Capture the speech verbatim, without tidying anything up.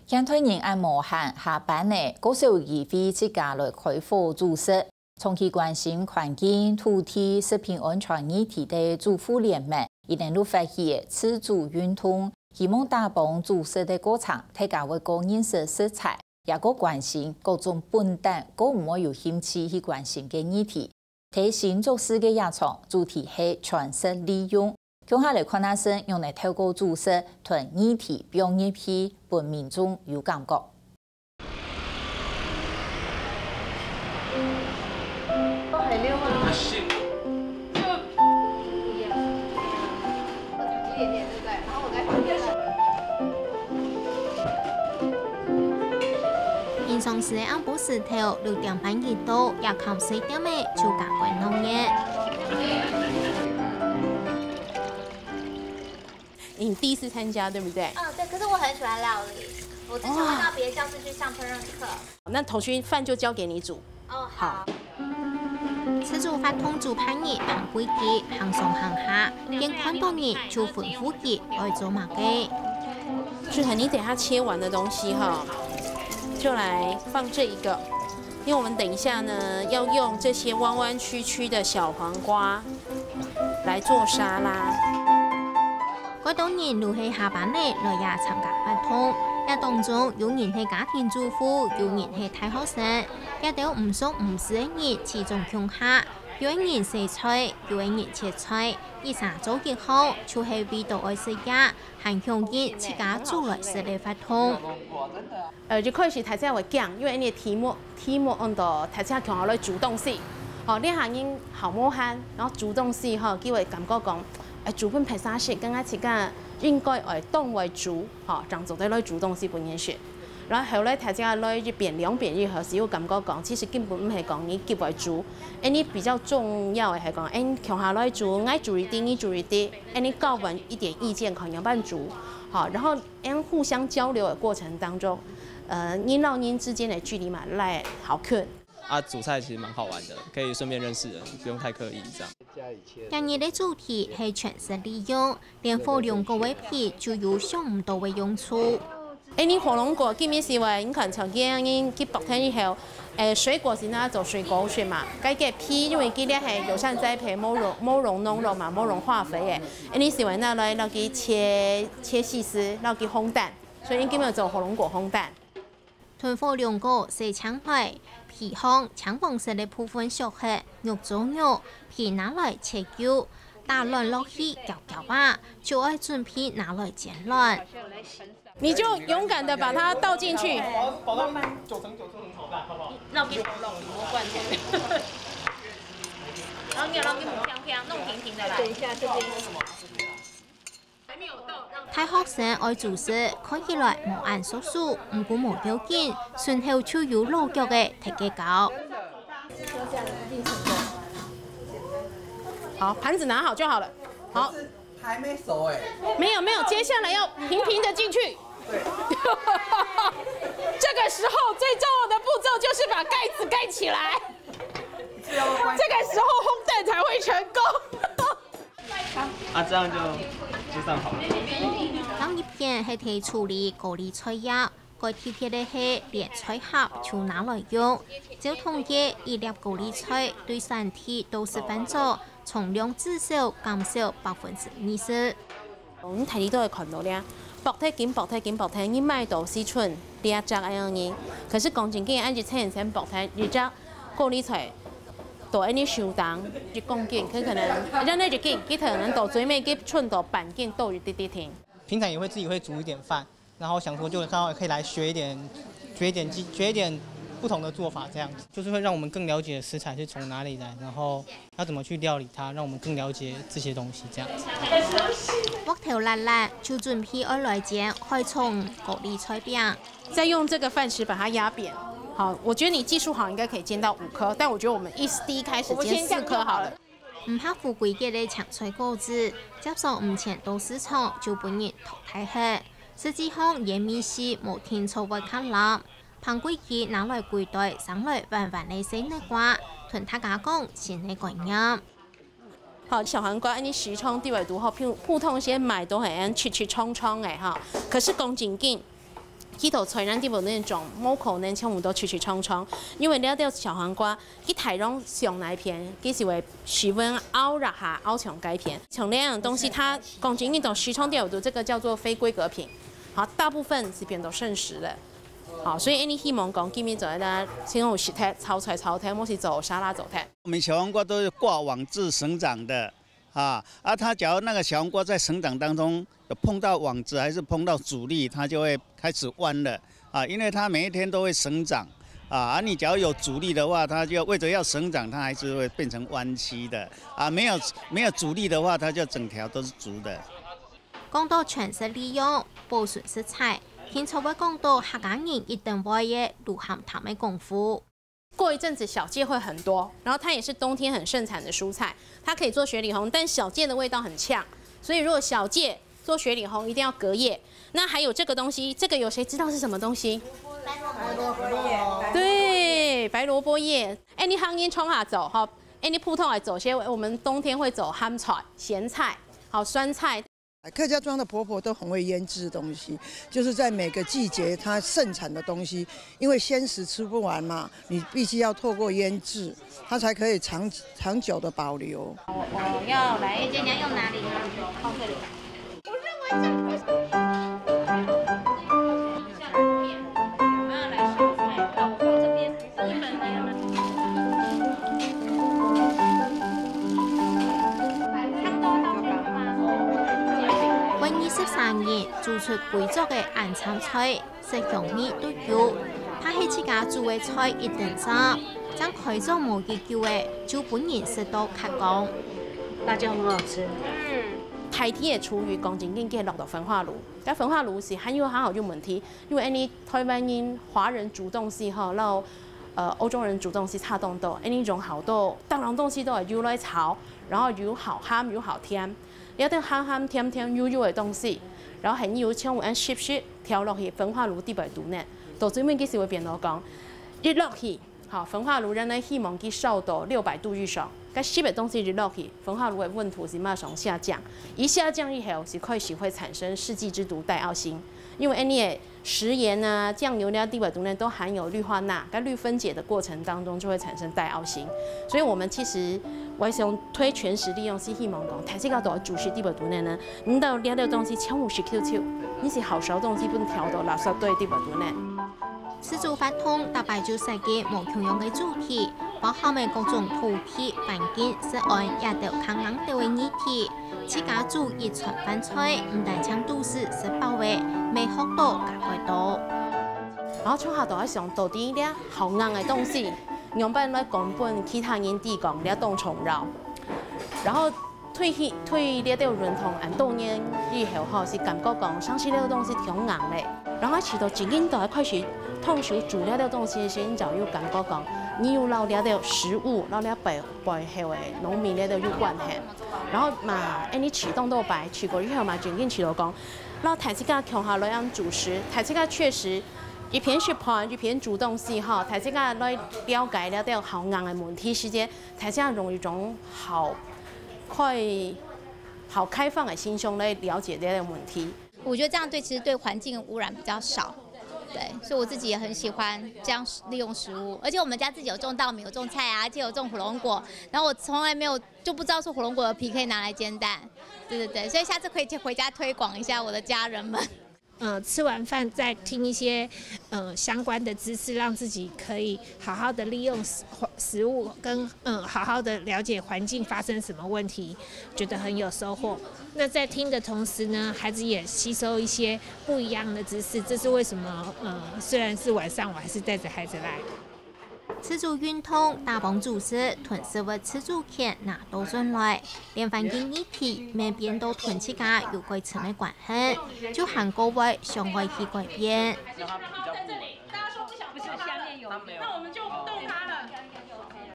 現代人恁無閒，下班了，較少機會自家來開火煮食。長期關心環境、土地、食品安全議題个主婦聯盟，今年六月起自主運動，希望打幫煮食个過程，大家會較認識食材，也較關心各種本旦，較毋會有興趣去關心个議題。在新竹市个夜場，主題係全食利用。共下來看下先，用來透過煮食同議題放入去，分民眾有感覺。平常時个暗晡時頭，六點半一到，夜間四點个就加開鬧熱。你第一次參加，對不對？嗯，對，可是我很喜歡料理，我之前會到別的教室去上烹飪課。那頭先飯就交給你煮。哦，好。自主活動主辦人彭桂枝行上行下，見看到人就吩咐佢愛做麼个。志恒，你等一下切完的東西哈，就來放這一個，因為我們等一下呢要用這些彎彎曲曲的小黃瓜來做沙拉。蓋多人都係下班了來也參加活動，這當中有人係家庭主婦，有人係大學生，這兜毋熟毋識个人齊做共下，有个人洗菜，有个人切菜，一儕做一項，就係為著愛食夜，還響應自家煮來食个活動。呃，一開始大家會驚，因為恁樣題目題目恁多，大家共下來煮東西，吼，這下人好無閒，然後煮東西吼，佢會感覺講，哎，煮分別儕食，感覺自家應該愛當會煮，吼，正做得來煮東西分人食。然後後來大家來一遍、兩遍以後，就有感覺講，其實根本毋係講你幾會煮，恁樣比較重要个係講，哎，共下來煮，𠊎煮一滴，你煮一滴，恁樣交換一點意見，看樣般煮，好，然後恁互相交流的過程當中，呃，人摎人之間的距離嘛拉較近。啊，煮菜其實蠻好玩的，可以順便認識人，不用太刻意這樣。今日个主題係全食利用，連火龍果个皮就有想毋到个用處。哎，你火龍果今日係話，你看像今日去剝忒以後，哎，水果係拿做水果食嘛，該个皮因為佢這係友善栽培，無用無用農藥嘛，無用化肥个，哎，你係話拿來拿去切切細絲，拿去烘蛋，所以你今日做火龍果烘蛋。 同火龍果洗淨來，皮項青黃色个部分削忒，肉做肉，皮拿來切幼，打卵落去攪攪啊，就愛準備拿來煎卵。你就勇敢的把它倒进去。保到九成九就很好烂，好不好？让给我弄，我灌进去。然后你也让给我飘飘，弄平平的来。等一下，这边。 大學生愛煮食，看起來無恁熟手，毋過無要緊，順後就有老腳个踢个搞。好，盤子拿好就好了。好，还没熟哎。没有没有，接下来要平平的进去。这个时候最重要的步骤就是把盖子盖起来，这个时候烘蛋才会成功。 啊，这样就就上好了。另一片係提處理高麗菜葉，該特別个係連菜葉就拿來用。照統計，一粒高麗菜對產地到十分鐘，重量至少減少百分之二十。你大家都會看到咧，薄忒緊薄忒緊薄忒，你買到四寸這隻恁樣呢。可是講真經，恁一層一層薄忒，一隻高麗菜 到恁樣收檔，一公斤，佢可能，人家一斤，佢可能到最尾佢剩到半斤到一滴滴定。平常也会自己会煮一点饭，然后想说就刚好可以来学一点，学一点技，学一点不同的做法，这样子就是会让我们更了解食材是从哪里来，然后要怎么去料理它，让我们更了解这些东西，这样子。鑊頭辣辣，就準備愛來煎海蔥高麗菜餅。 再用這個飯匙把它壓扁。好，我覺得你技術好，應該可以煎到五顆，但我覺得我們一第一開始煎四顆好了。毋怕烏龜結个青菜果子，接上毋錢到市場就分人淘汰忒。實際上，煙味緒無定著會較濫。彭桂枝拿來歸袋，生來彎彎个細垈瓜，同大家講新个觀念。 好，小黃瓜，你時常對外讀後，普普通先買都很切切長長的哈。可是講真經，其他菜呢，基本上種，無可能全部都出出長長，因為這兜小黃瓜，佢大量上哪片，佢就會十分凹落下，凹上該片。像這樣的東西，它講真的到市場都有的，這個叫做非規格品，好，大部分是變到剩食了。好，所以𠊎希望講，今日做得先有食忒，炒菜炒忒，或是做沙拉做忒。我們小黃瓜都是掛網子生長的，啊，啊，它假如那個小黃瓜在生長當中有碰到網子還是碰到阻力，它就會開始彎了，啊，因為它每一天都會生長，啊，啊，你假如有阻力的話，它就為著要生長，它還是會變成彎曲的，啊，沒有，沒有阻力的話，它就整條都是直的。講到全食利用、保存食材，定著會講到客家人一定會个滷鹹淡个功夫。過一陣子小芥會很多，然後它也是冬天很盛產的蔬菜，它可以做雪裡紅，但小芥的味道很嗆，所以如果小芥做雪裡紅，一定要隔夜。那還有這個東西，這個有誰知道是什麼東西？白蘿蔔葉。對，白蘿蔔葉。哎，你行業衝下走哈，哎，你普通來走些，我們冬天會走鹹菜、鹹菜，好，酸菜。 客家庄的婆婆都很會醃製東西，就是在每個季節它盛產的東西，因為鮮食吃不完嘛，你必須要透過醃製，它才可以長，長久的保留。我，我要來一点，你要用哪裡？放這裡。我認為這樣不行。我要來上菜，好，我放這邊。 分二十三人做出歸桌个暗藏菜，色香味都有。但係自家煮个菜一定上，正開張無幾久个，就分人食到忒光。辣椒很好吃。嗯，大體个廚餘講真經，佢落到焚化爐，該焚化爐係還有還好有問題，因為恁呢 台灣人、華人煮東西吼，然後呃歐洲人煮東西差當多，恁呢用好多，當然東西都係油來炒，然後油好鹹，油好甜，這兜鹹鹹甜甜油油个東西，然後還有像恁濕濕調落去焚化爐底背肚呢，到最尾其實會變到講，一落去，好，焚化爐原來希望佢燒到六百度以上，該濕个東西一落去，焚化爐个溫度係馬上下降，一下降以後係開始會產生四季之毒戴奧辛，因為恁呢个 食鹽啊、醬油這兜底背肚呢，都含有氯化鈉，該氯分解的過程當中就會產生戴奧辛。所以我們其實我也想推全食利用，係希望講，大自家都煮食底背肚呢，你到這兜東西全部食溜溜，你係好燒東西分調到垃圾堆底背肚呢。自主活動逐擺就設計無共樣个主題，包含个各種土地、環境、食安這兜較硬兜个議題。 自家煮一餐飯菜，毋單淨肚屎食飽个，乜學到加蓋多。然後從下到愛想到底這好硬个東西，仰般來講分其他人知講這當重要。然後對去，對這兜運動恁多年以後吼，係感覺講，像係這兜東西忒硬咧。然後試著正經都開始動手煮這兜東西時，你就有感覺講，你有摎這兜食物，摎這背 背後个農民這兜有關係。然後嘛，恁呢試當多擺，試過以後嘛，正經試著講，摎大自家共下來恁煮食，大自家確實一片食飯，一片煮東西吼，大自家來了解這兜好硬个問題時節，大自家用一種好開、好開放个心胸來了解這兜問題。 我覺得這樣對，其實對環境污染比較少。對，所以我自己也很喜歡這樣利用食物，而且我們家自己有種稻米、有種菜啊，而且有種火龍果，然後我從來沒有，就不知道說火龍果的皮可以拿來煎蛋。對對對，所以下次可以回家推廣一下我的家人們。呃，吃完飯再聽一些，呃，相關的知識，讓自己可以好好地利用食，食物跟，呃，好好地了解環境發生什麼問題，覺得很有收穫。那在聽的同時呢，孩子也吸收一些不一樣的知識，這是為什麼，呃，雖然是晚上，我還是帶著孩子來。 自主運動、打幫煮食、同食物自主權拿到轉來，連環境議題乜變到同自家有蓋深个關係，就還過會想愛去改變。